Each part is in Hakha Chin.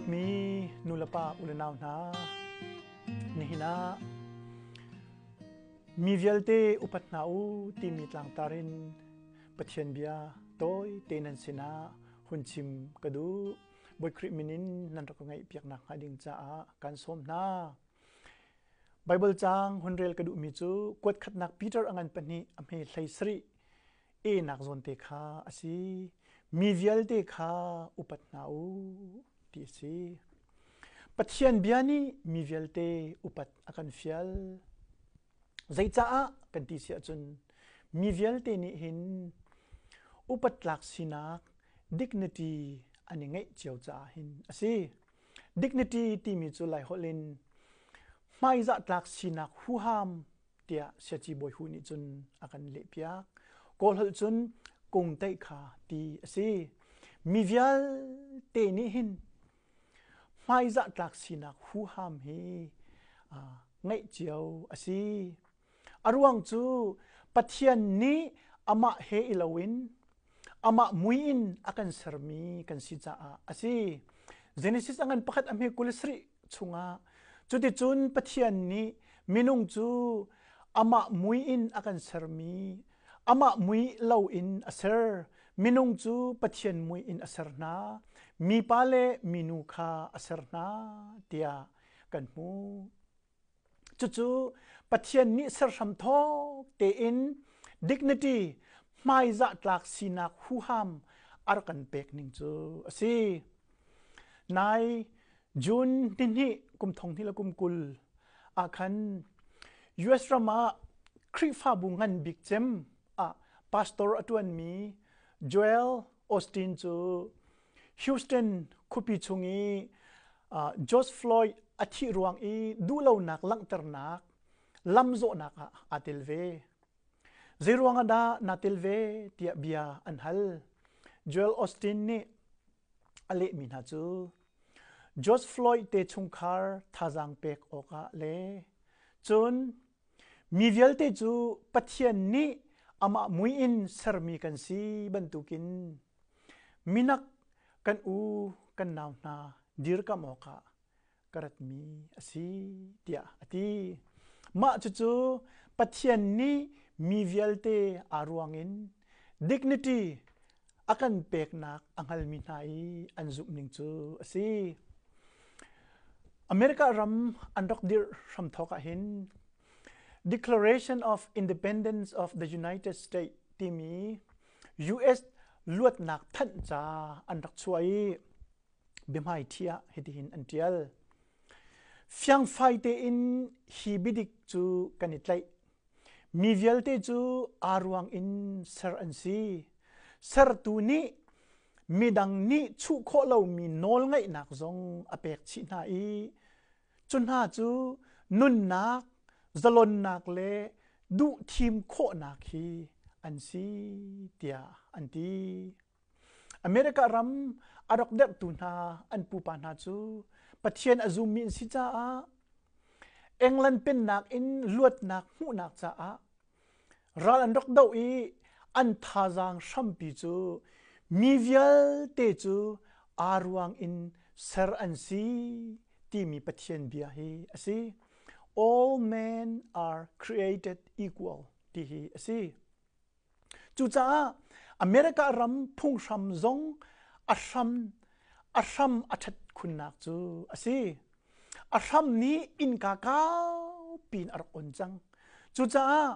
Dawtmi nulepa ulenau hna, nihin ah mi vialte upat hna u timi tlangtar in Pathian bia tawi te nan sinah hun chim ka duh. Bawi Khrih min in nan rak ka ngaihpiak nakhnga ding caah kan sawm hna. Baibal caang hun rel ka duhmi cu kuat khatnak Peter a ngan pahnih a hme hlei sarih enak zawnte kha a si. Mi vialte kha upat hna u ti a si. Pathian bia nih mi vialte upat a kan fial. Zeicaah kan ti si ahcun mi vialte nih hin upat tlak sinak dignity an i ngeih cio caah hin a si. Dignity timi cu Laiholh in hmaizah tlak sinak huham tiah Siaci Bawi Hu nih cun a kan lehpiak. Kawlholh cun kungteih kha ti a si. Mi vialte nih hin hmaizah tlak sinak huham hi ngeih cio a si. A ruang cu Pathian nih amah he i loin amah mui in a kan sermi kan si caah a si. Genesis a ngan pakhat a hme 27 chungah cuticun Pathian nih minung cu amah mui in a kan sermi amah mui lo in a ser minung cu Pathian mui in a ser hna mipa le minu kha a ser hna tiah kan hmuh. Cucu Pathian nih serhram thawk tein dignity hmaizah tlak sinak huham a rak kan pek ning cu a si. Nai June nihnih kum thong hnih le kum 20 ah khan US ram ah Khrihfabu ngan bik cem ah pastor a ṭuanmi Joel Osteen cu Houston khuapi chung i George Floyd a thih ruang i duhlonak langhternak lamzawhnak ah aa tel ve. Zei ruang ah dah naa tel ve tiah bia an hal. Joel Osteen nih a lehmi hna cu George Floyd te chungkhar thazaang pek awkah le cun Mi vialte cu Pathian nih amah mui in sermi kan si bantukin minak kan u kan nau hna dirkamh awkah ka ratmi a si tiah a ti. Mah cucu Pathian nih mi vialte aa ruangin dignity a kan peknak a hngalmi hna i an zumhning cu a si. America ram an rak dirh hramthawk ahhin Declaration of Independence of the United States timi US luatnak thanhca an rak chuah i biahmaiṭhi ah hitihin an ṭial. Fiangfai tein hi biadik cu kan i tlaih. Mi vialte cu aa ruang in ser an si. Sertu nih midang nih chuh khawh lomi nawlngeihnak zong a pek chih hna i cu hna cu nunnak, zalonnak le duhthim khawhnak hi an si tiah an ti. America ram a rak derhtu hna an pupa hna cu Pathian a zummi an si caah England pennak in luatnak hmuhnak caah ral an rak doh i an thazaang hrampi cu mi vialte cu aa ruang in ser an si timi Pathian bia hi a si. All men are created equal ti hi a si. Cucaah America ram phunghram zong a hram a hram a ṭhat khunnak cu a si. A hram nih innka kaupi in a rak on cang. Cucaah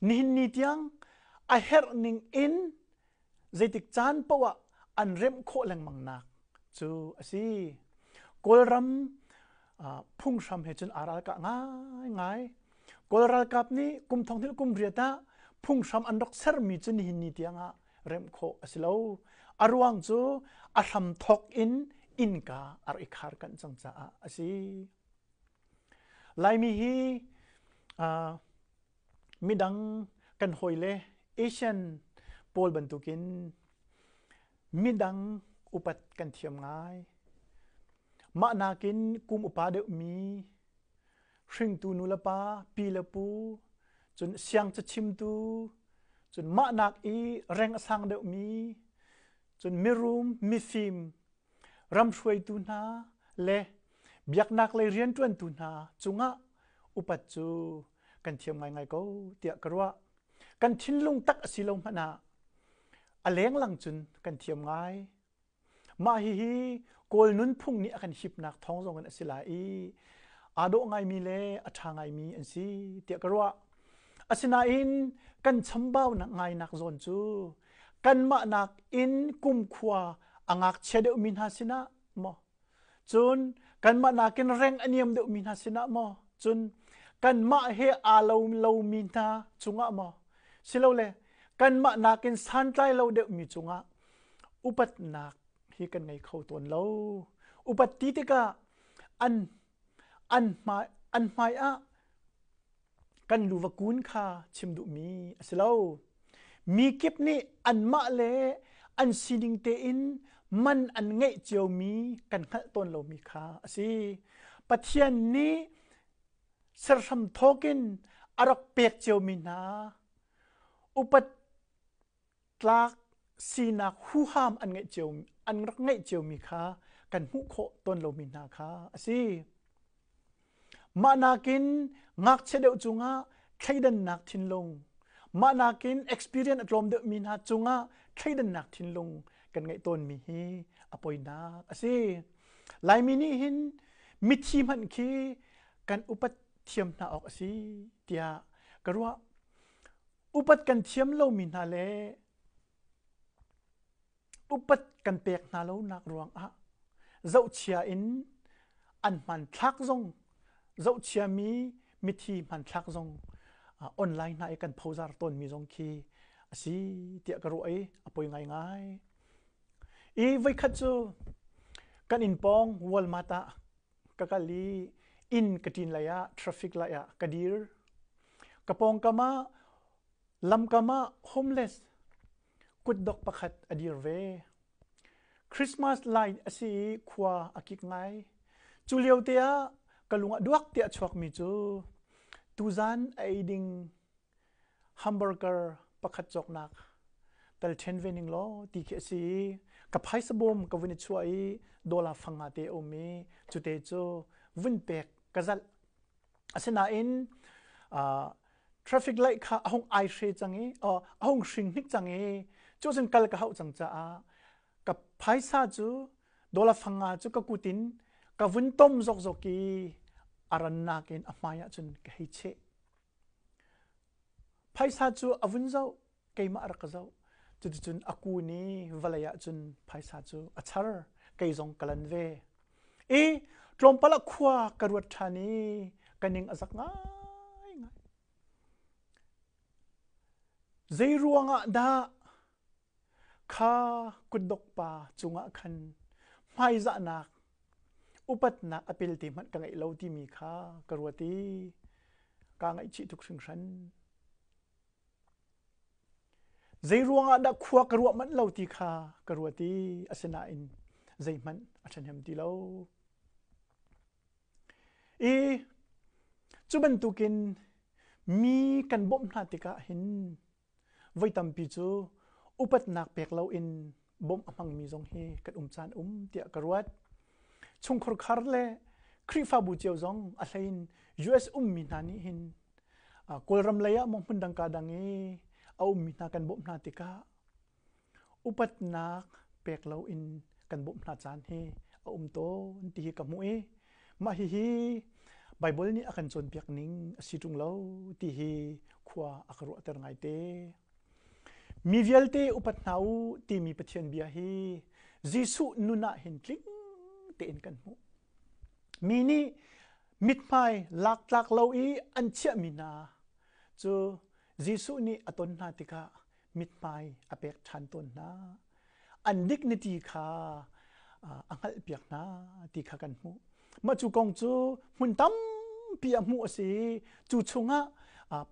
nihin ni tiang a herh ning in zeitik caan paoh ah an remh khawh lengmang nak cu a si. Kawlram phunghram he cun aa ralkah ngaingai. Kawl ralkap nih kum thong hnih kum riat ah phunghram an rak sermi cu nihin ni tiang ah remh khawh a si lo. A ruang cu a hram thawk in innka a rak i khar kanh cang caah a si. Laimi hi midang kan hawile Asian pawl bantukin midang upat kan thiam ngai. Mah nakin kum upa deuhmi hringtu nulepa, pi le pu, cun siang cachimtu, cun mah nak i reng a sang deuhmi, cun mirum, mifim, Ram hruaitu hna le biaknak lei rianṭuantu hna cungah upat cu kan thiam ngaingai ko tiah ka ruah. Kan thinlung tak a si lo hmanh ah a lenglang cun kan thiam ngai. Mah hihi Kawl nunphung nih a kan hipnak thawng zong in a si lai i aa dawh ngaimi le a ṭha ngaimi an si tiah ka ruah. Asinain kan chambaunak ngainak zawn cu kanmah nakin kumkhua a ngakchia deuhmi hna sinah maw cun kanmah nakin reng a niam deuhmi hna sinah maw cun kanmah he aa lo lomi hna cungah maw silole kanmah nakin santlai lo deuhmi cungah upatnak hi kan ngei kho tawn lo. Upat ti tikah an an hmai an hmai ah kan luva kun kha chim duhmi a si lo. Mi kip nih anmah le an sining tein man an ngeih ciomi kan hngalh tawn lomi kha a si. Pathian nih serhram thawkin a rak pek ciomi hna upat tlak sinak huham an ngeih cio an rak ngeih ciomi kha kan hmuh khawh tawn lomi hna kha a si. Mah nakin ngakchia deuh cungah thleidannak thinlung, mah nakin experience a tlawm deuhmi hna cungah thleidannak thinlung kan ngeih tawnmi hi a poinak a si. Laimi nih hin mithi hmanh khi kan upat thiam hna awk a si tiah ka ruah. Upat kan thiam lomi hna le upat kan pek hna lonak ruangah zohchia in an hmanthlak zong zohchiami mithi hmanthlak zong online hna i kan phozar tawnmi zong khi a si tiah ka ruah i a poi ngaingai. I voikhat cu kan inn pawng Walmart ah ka kal i inn ka ṭin lei ah traffic light ah ka dir. Ka pawngkam ah lamkam ah homeless kutdok pakhat a dir ve. Christmas light a si i khua a kik ngai. Cu lio te ah ka lung ah duak tiah a chuakmi cu tuzan a ei ding hamburger pakhat cawknak tal ṭhen ve ning law ti khi a si i ka phaisa bawm ka vun i chuah i dollar fanga te a um i cute cu vun pek ka zalh. Asinain uh, traffic light kha a hung ai hre cang i uh, a hung hring hnik cang i cu cun kal ka hauh cang caah ka phaisa cu dollar fanga cu ka kut in ka vun tom zokzok i a rannak in a hmai ah cun ka hei cheh. Phaisa cu a vun zoh, keimah a rak ka zoh. Cuticun a kun i vawlei ah cun phaisa cu a char. Kei zong ka lan ve. I tlawmpal ah khua ka ruat ṭhan i ka ning a zak ngaingai. Zei ruangah dah kha kutdok pa cungah khan hmaizahnak upatnak a pelte hmanh ka ngeih lo timi kha ka ruat i kaa ngaihchih tuk hringhran. Zei ruangah dah khua ka ruah manh lo ti kha ka ruat i asinain zeihmanh a ṭhahnem ti lo. I cu bantukin mi kan bawmh hna tikah hin voi tampi cu upatnak pek loin bawmh a hmangmi zong hi kan um caan um tiah ka ruat. Chungkhar khar le Khrihfabu cio zong a hlein US ummi hna nih hin Kawlram lei ah maw hmun dang ka dang i a ummi hna kan bawmh hna tikah upatnak pek loin kan bawmh hna caan hi a um tawn ti hi ka hmuh i mah hihi Baibal nih a kan cawnpiak ning a si ṭung lo ti hi khua a ka ruahter ngaite. Mi vialte upat hna u timi Pathian bia hi Jesuh nun ah hin tling tein kan hmuh. Mi nih mithmai laktlak lo i an chiahmi hna cu Jesuh nih a ton hna tikah mithmai a pek ṭhan tawn hna. An dignity kha a hngalhpiak hna ti kha kan hmuh. Mah cu kong cu hmun tampi ah hmuh a si i cu chungah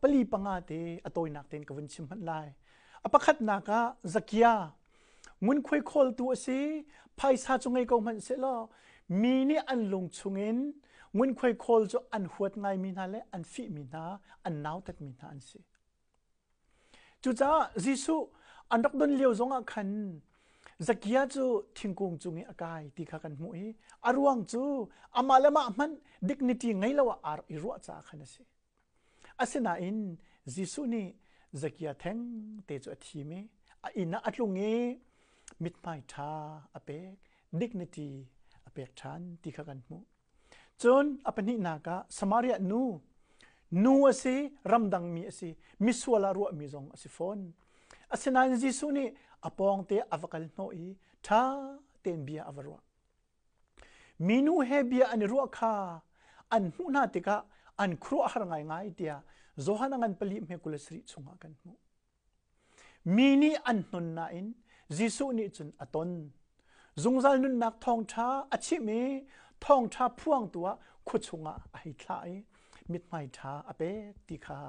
pali panga te a tawinak tein ka vun chim hmanh lai. A pakhatnak ah Zakia ngunkhuai khawltu a si phaisa cu ngei ko hmanh sehlaw mi nih an lung chungin ngunkhuai khawl cu an huat ngaimi hna le an fihmi hna an nautatmi hna an si. Cucaah Jesuh an rak don lio zongah khan. Zakia cu thingkung cung i a kai ti kha kan hmuh i a ruang cu amah le mah hmanh dignity ngei lo ah ar i ruah caah khan a si. Asinain Jesuh nih Zakia theng te cu a thim i a inn ah a tlung i mithmai ṭha a pek, dignity a pek ṭhan ti kha kan hmuh. Cun a pahnihnak ah Samaria nu, nu a si, ramdang mi a si, misual ah ruahmi zong a si fawn. Asinain Jesuh nih a pawngte a va kal hnawh i ṭha tein bia a va ruah. Minu he bia an i ruah kha an hmuh hna tikah an khuaruahhar ngaingai tiah Johan a ngan pali hme 27 chungah kan hmuh. Mi nih an hnon nain Jesuh nih cun a ton. Zungzal nunnak thawngṭha a chimh i thawngṭha phuangtu ah khua chungah a hei thlah i mithmai ṭha a pek ti kha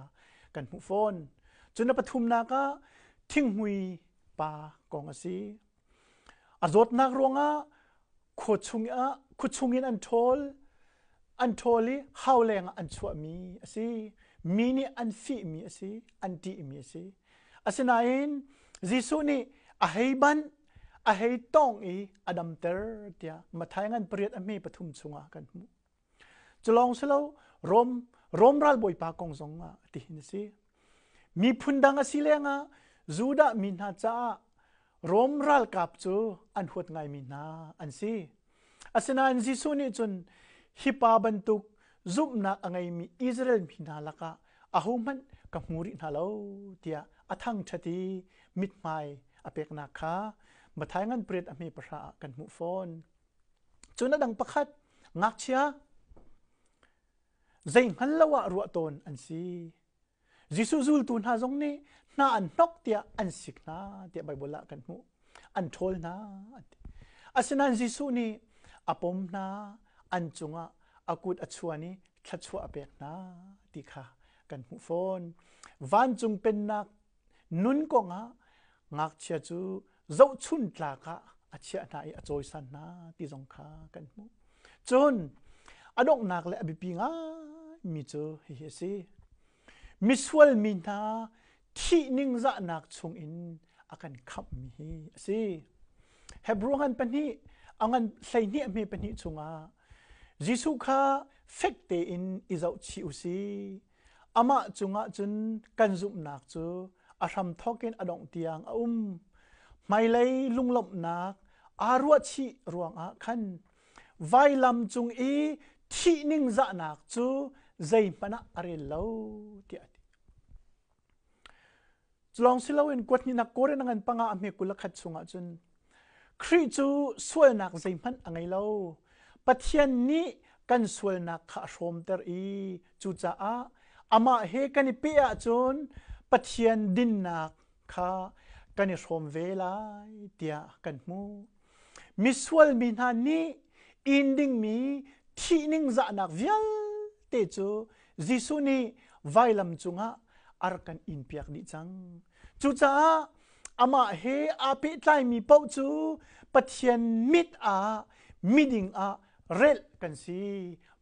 kan hmuh fawn. Cun a pathumnak ah thinghmui pa kong a si. A zawtnak ruangah khua chungah khua chungin an ṭhawl an ṭhawl i hau lengah an chuahmi a si. Mi nih an fihmi a si, an ṭihmi a si. Asinain Jesuh nih a hei banh, a hei tawngh i a damter tiah Matthai ngan pariat a hme pathum chungah kan hmuh. Culawng si lo Rom Rom ralbawipa kong zong ah tihin a si. Miphun dang a si lengah Judah mi hna caah Rom ralkap cu an huat ngaimi hna an si. Asinain Jesuh nih cun hi pa bantuk zumhnak a ngeimi Israel mi hna lakah ahohmanh ka hmu rih hna lo tiah a thangṭhat i mithmai a peknak kha Matthai ngan pariat a hme pahra ah kan hmuh fawn. Cun a dang pakhat ngakchia zei hngal lo ah ruah tawn an si. Jesuh zultu hna zong nih hna an hnok tiah an sik hna tiah Baibal ah kan hmuh. An ṭhawl hna an ti. Asinain Jesuh nih a pom hna, an cungah a kut a chuan i thluachuah a pek hna ti kha kan hmuh fawn. Vancung pennak nun kongah ngakchia cu zohchun tlak ah a chiah hna i a cawisan hna ti zong kha kan hmuh. Cun a donghnak le a biapi ngaimi cu hihi a si. Misual mi hna thih ningzahnak chungin a kan khamhmi hi a si. Hebrew ngan pahnih a ngan 12 a hme pahnih chungah Jesuh kha fek tein i zohchih u sih. Amah cungah cun kan zumhnak cu a hramthawk in a dongh tiang a um. Hmailei lunglawmhnak aa ruahchih ruangah khan vailam cung i thih ningzahnak cu zeihmanh ah a rel lo tiah a ti. Culawng si loin kuathnihnak Korin a ngan panga a hme 21 chungah cun Khrih cu sualnak zeihmanh a ngei lo. Pathian nih kan sualnak kha a hrawmter i cucaah amah he kan i peh ahcun Pathian dinnak kha kan i hrawm ve lai tiah kan hmuh. Misual mi hna nih inn dingmi thih ningzahnak vialte cu Jesuh nih vailam cungah a rak kan inpiak dih cang. Cucaah amah he aa pehtlaimi paoh cu Pathian mit ah miding ah relh kan si.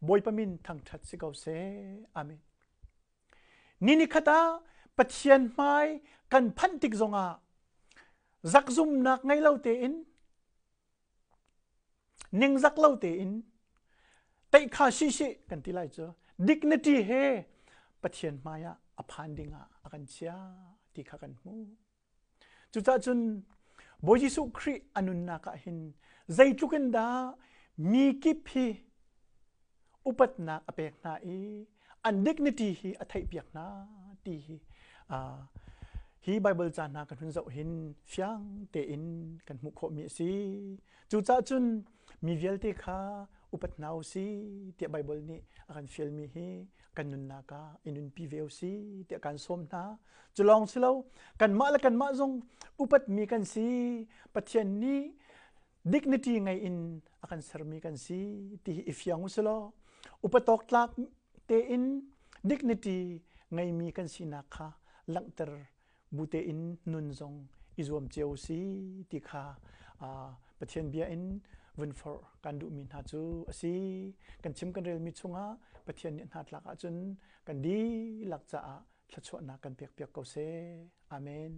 Bawipa min thangṭhat si ko seh. Amen. Ni nikhat ah Pathian hmai kan phanh tik zongah zakzumnak ngei lo tein Ningzak lo tein teihkha sisih kan ti lai cu dignity he Pathian hmai ah a phan ding ah a kan chia ti kha kan hmuh. Cucaah cun Bawi Jesuh Khrih a nunnak ah hin zeitluk in dah mi kip hi upatnak a pek hna i an dignity hi a theihpiak hna ti hi hi Bible ca hna kan hun zoh hin fiang tein kan hmuh khawhmi a si. Cucaah cun mi vialte kha upat hna u si tiah Bible nih a kan fialmi hi kan nunnak ah i nunpi ve u si tiah kan sawm hna. Cu lawng si lo kanmah le kanmah zong upatmi kan si. Pathian nih dignity ngei in a kan sermi kan si ti hi i fiang u silaw upatawk tlak tein dignity ngeimi kan sinak kha langhter bu tein nun zong i zuam cio u si ti kha Pathian bia in vun forh kan duhmi hna cu a si. Kan chim kan relmi chungah Pathian nih hna tlak ahcun kan dihlak caah thluachuahnak kan pek piak ko seh. Amen.